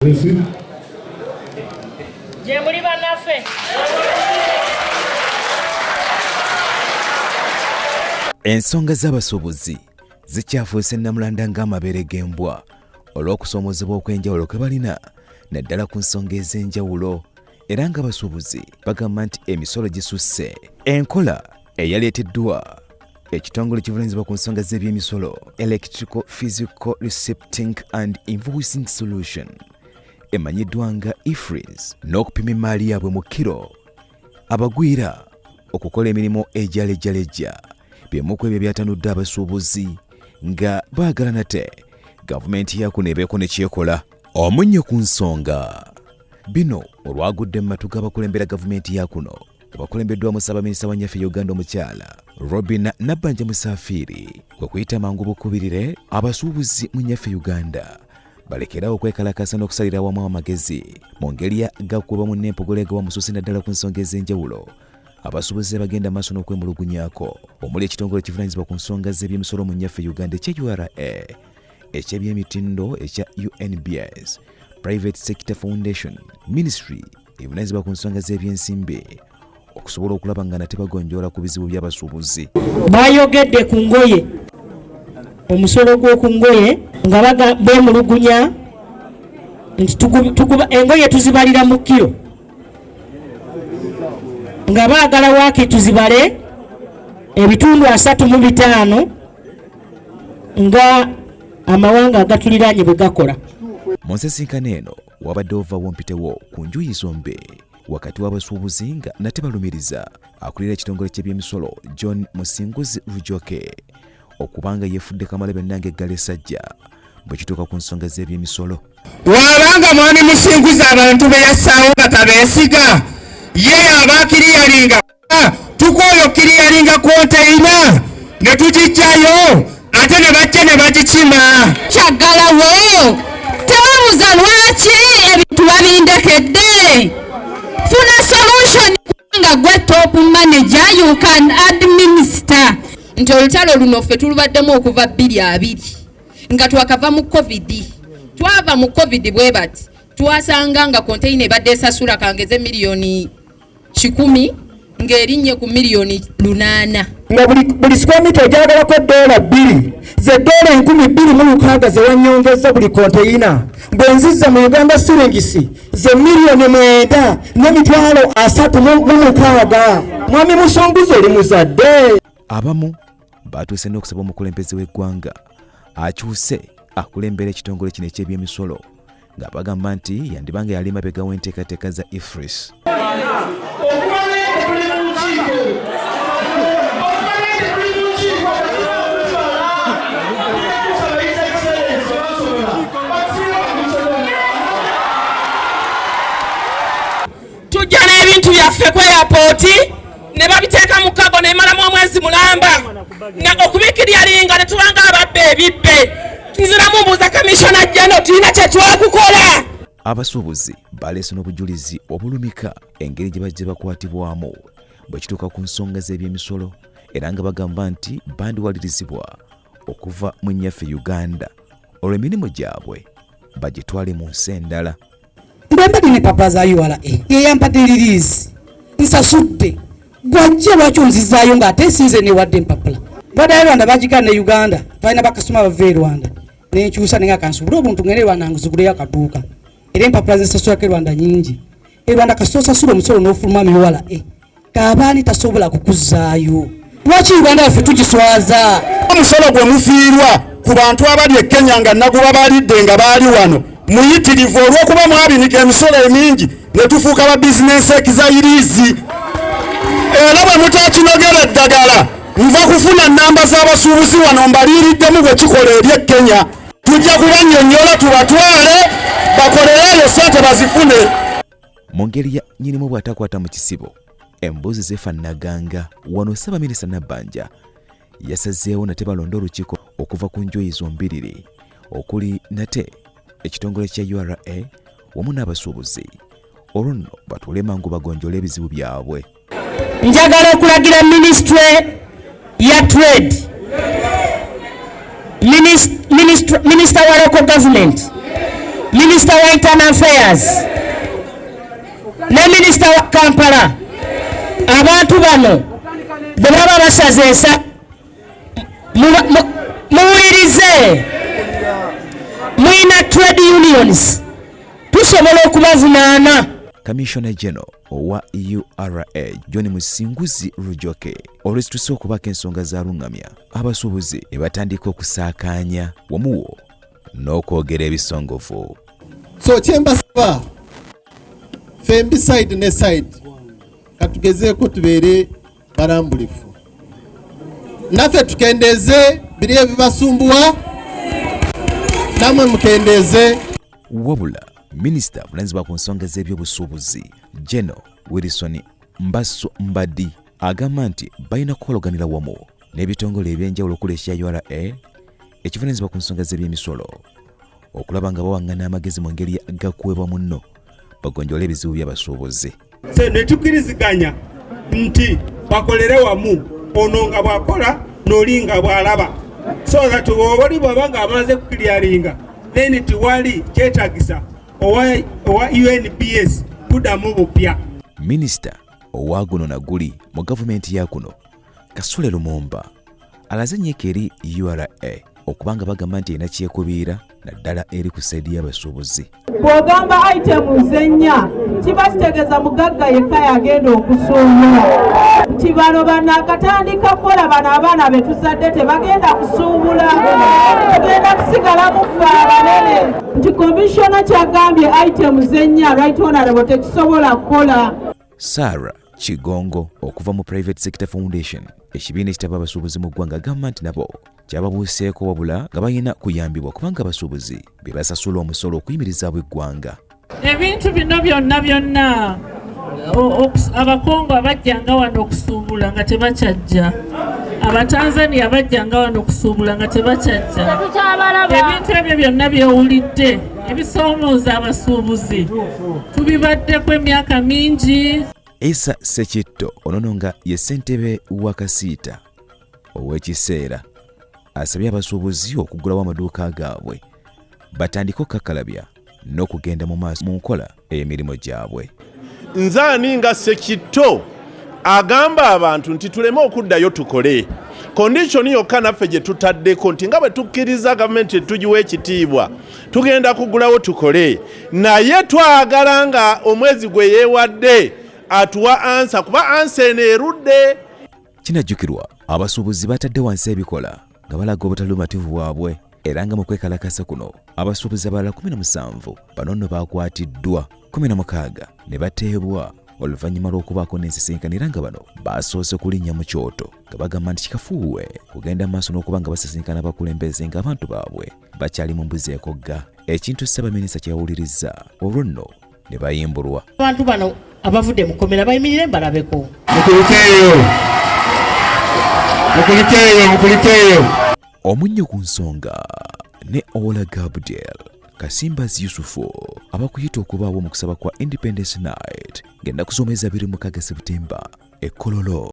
Gye muli bannaffe. Ensonga z'abasuubuzi zikyafuuse nnamulanda ng'amabeere g'embwa olw'okusoomozebwa okw'enjawulo kwe balina naddala ku nsonga ez'enjawulo, era ng'abasuubuzi bagamba nti emisolo gisusse. Enkola eyaleeteddwa ekitongole kivunaanyizibwa ku nsonga z'ebyemisolo, Electrical Physical Receipting and Invoicing Solution, emanyiddwa nga EFRIS, n'okupima emmaali yaabwe mu kiro, abagwira okukola emirimu egyalejjalejja, byemu ku ebyo byatanudde abasuubuzi nga baagala nate gavumenti yakuno ebeeko ne kyekola. Omunnyo ku nsonga bino olwagudde mu matu g'abakulembera gavumenti ya kuno nga bakulembeddwamu ssaabaminisita wa nnyaffe Uganda omukyala Robina Nabbanja Musafiri, kwe kuyita mangu bukubirire abasuubuzi mu nnyaffe Uganda balekerawo okwekalakaasa n'okusalira awamu amagezi mu ngeri ya gakuba munne empogolo egawa mususi, naddala ku nsonga ez'enjawulo abasuubuzi abagenda maaso n'okwemulugunyaako, omuli ekitongole ekivunaanyizibwa ku nsonga z'ebyemisolo mu nnyaffe Uganda ekya URA, eky'ebyemitindo ekya UNBS, Private Sector Foundation, Ministry evunaanyizibwa ku nsonga z'ebyensimbi, okusobola okulaba nga nate bagonjoola ku bizibu by'abasuubuzi. Bayogedde ku ngoye, omusolo gw'oku ngoye, nga beemulugunya nti engoye tuzibalira mu kiro, nga baagala waaki tuzibale ebitundu 35 nga amawanga agatuliraanye bwe gakola. Mu nsisinkano eno wabadde ovaawo mpitewo ku njuyi zombi wakati w'abasuubuzi nga nate balumiriza akulira ekitongole ky'ebyemisolo John Musinguzi Rujoke okubanga yeefudde kamala byonna ng'eggala esajja bwe kituuka ku nsonga z'ebyemisolo. Bw'abanga mwami Musinguzi abantu be yassaawo nga tabeesiga, ye yaba akiriyalinga tukooyo kiriyalinga konteyina ne tugijjayo ate ne bajja ne bagikima. Kyaggalawo teweebuuza lwaki ebintu babindekedde. Funa solution kubanga gwe top manager, you can administer. Nti olutalo luno ffe tulubaddemu okuva 2020 nga twakava mu COVID. Twava mu COVID bwe bati twasanga nga konteyina ebadde esasula kangeze miliyoni 100 ng'erinnye ku miliyoni 800. Nga buli square meter ogyagalako $2, ze $2,600 ze wanyongeza buli konteyina. Bwe nzizza mu Uganda shillings, ze 9,036,000. Mwami Musunguzi, oli muzadde. Abamu batuuse n'okusaba omukulembeze w'eggwanga akyuse akulembera ekitongole kino eky'ebyemisolo, nga bagamba nti yandibanga yali mabega w'enteekateeka za EFRIS. Okuba tuli mu nkiiko, okuba tuli mu nkiiko, tusaba His Excellence basobola batusibe. Tujja n'ebintu byaffe ku airport ne babiteeka mu cargo nemalamu omwezi mulamba okubikiryalinga ne tubanga ababba ebibbe. Nziramu mbuuza Commissioner General, tulina kye twakukola? Abasuubuzi baleese n'obujulizi obulumika engeri gye bajja bakwatibwamu bwe kituuka ku nsonga z'ebyemisolo, era nga bagamba nti bandiwalirizibwa okuva mu nnyaffe Uganda olw'emirimu gyabwe bagitwale mu nsi endala. Bwe mba nina empapula za URA, yeyampadde release, nsasudde, gwajja lwaki onzizaayo ng'ate nsinze newadde empapula? Baddayo Rwanda, bagigaana ne Uganda. Twalina bakasitoma bava e Rwanda, nenkyusa nenga kansobole obuntu ngende e Rwanda nguziguleyo akaduuka. Era empapula zensasulako e Rwanda nyingi. E Rwanda kasita osasula omusolo n'ofuluma mu URA, kaabaani tasobola kukuzaayo. Lwaki Uganda yaffe tugiswaza? Omusolo gwe mufiirwa ku bantu abali e Kenya nga naguba balidde nga baali wano muyitirivu, olw'okuba mwabinika emisolo emingi ne tufuuka ba business exiles. Era bwe mutakinogera eddagala, nva kufuna namba z'abasuubuzi wano mbaliiriddemu bwe kikola eri e Kenya. Tujja kubannyonnyola, tubatwale bakolereeyo sente bazifune. Mu ngeri ya nnyinimu bw'atakwata mu kisibo embuzi zifaanaganga, wano ssaabaminisita Nabbanja yasazeewo nate balonde olukiiko okuva ku njuyi zombiriri, okuli nate ekitongole kya URA wamu n'abasuubuzi, olwo nno batuule mangu bagonjole ebizibu byabwe. Njagala okulagira Ministry ya Trade, Minister wa Local Government. Minisita wa Internal Affairs ne Minisita wa Kampala, abantu bano bwe baba basaze ensa muwulirize, mulina trade unions, tusobola okubavunaana. Commissioner General owa URA John Musinguzi Rujoke olwesituse okubaako ensonga z'alungamya abasuubuzi ne batandika okusaakaanya wamuwo n'okwogera ebisongovu. So kyembasaba fembi side ne side katugezeeko tubeere balambulifu, naffe tukendeeze biri ebibasumbuwa, namwe mukendeeze. Wabula minisita avunanyizibwa ku nsonga z'ebyobusuubuzi General Wilson Mbasu Mbadi agamba nti balina kukologanira wamu n'ebitongole ebyenjawulo okuli ekya URA ekivunanyizibwa ku nsonga z'ebyemisolo okulaba nga bawaŋŋana amagezi mu ngeri gakuweebwa munno bagonjole ebizibu by'abasuubuzi. So ne tukkiriziganya nti bakolere wamu, ono nga bw'akola n'oli nga bw'alaba, so that oli bw'aba nga amaze kukiryaringa then tiwali kyetagisa owa UNBS kuddamu bupya. Minisita owa guno na guli mu gavumenti ya kuno Kasule Lumumba alaze ennyika eri URA okuba nga bagamba nti erina kyekubiira naddala eri ku sayidi y'abasuubuzi. Bw'ogamba items ennya kiba kitegeeza mugagga yekka yagenda okusuubula, nti bano banaakatandika kukola, bano abaana be tuzadde tebagenda kusuubula, tugenda kusigala mufe abanene. Nti commissioner kyagambye items ennya, right honorable, tekisobola kukola. Sarah Kigongo okuva mu Private Sector Foundation, ekibiina ekitaba abasuubuzi mu ggwanga, agamba nti nabo kyababuuseeko wabula nga balina kuyambibwa kubanga abasuubuzi be basasula omusolo okuyimirizaawo eggwanga. Ebintu bino byonna byonna, Abakongo abajjanga wano okusuubula nga tebakyajja, Abatanzania bajjanga wano okusuubula nga tebakyajja, ebintu ebyo byonna byewulidde ebisoomooza abasuubuzi tubibaddeko emyaka mingi. Isa Sekitto onono nga ye ssentebe wa Kasiita ow'ekiseera asabye abasuubuzi okuggulawo amaduuka gaabwe batandike okukakkalabya n'okugenda mu maaso mu nkola ey'emirimu gyabwe. Nze ani nga Sekitto agamba abantu nti tuleme okuddayo tukole condition yokka naffe gye tutaddeko nti nga bwe tukkiriza gavumenti tugiwa ekitiibwa tugenda kugulawo tukole, naye twagala nga omwezi gwe yeewadde atuwa answer, kuba answer eno erudde. Kinajjukirwa abasuubuzi batadde wansi ebikola nga balaga obutali bumativu bwabwe, era nga mu kwekalakasa kuno abasuubuzi abalala 17 bano nno bakwatiddwa, 16 ne bateebwa oluvannyuma lw'okubaako n'ensisinkano, era nga bano basoose kulinnya mu kyoto nga bagamba nti kikafuuwe kugenda maaso n'okuba nga basisinkana abakulembeze ng'abantu baabwe bakyali mu mbuzi ekogga, ekintu ssaabaminisita kyeyawulirizza olwo nno ne bayimbulwa. Abantu bano abavudde mu kkomera bayimirire mbalabeko. Mukulikeeyo, mukulikeeyo, mukulikeeyo. Omunnyo ku nsonga ne Ola Gabriel Kasimbazi Yusufu abakuyita okubaawo mu kusaba kwa Independence Night ng'ennaku z'omwezi 26 Septemba e Kololo.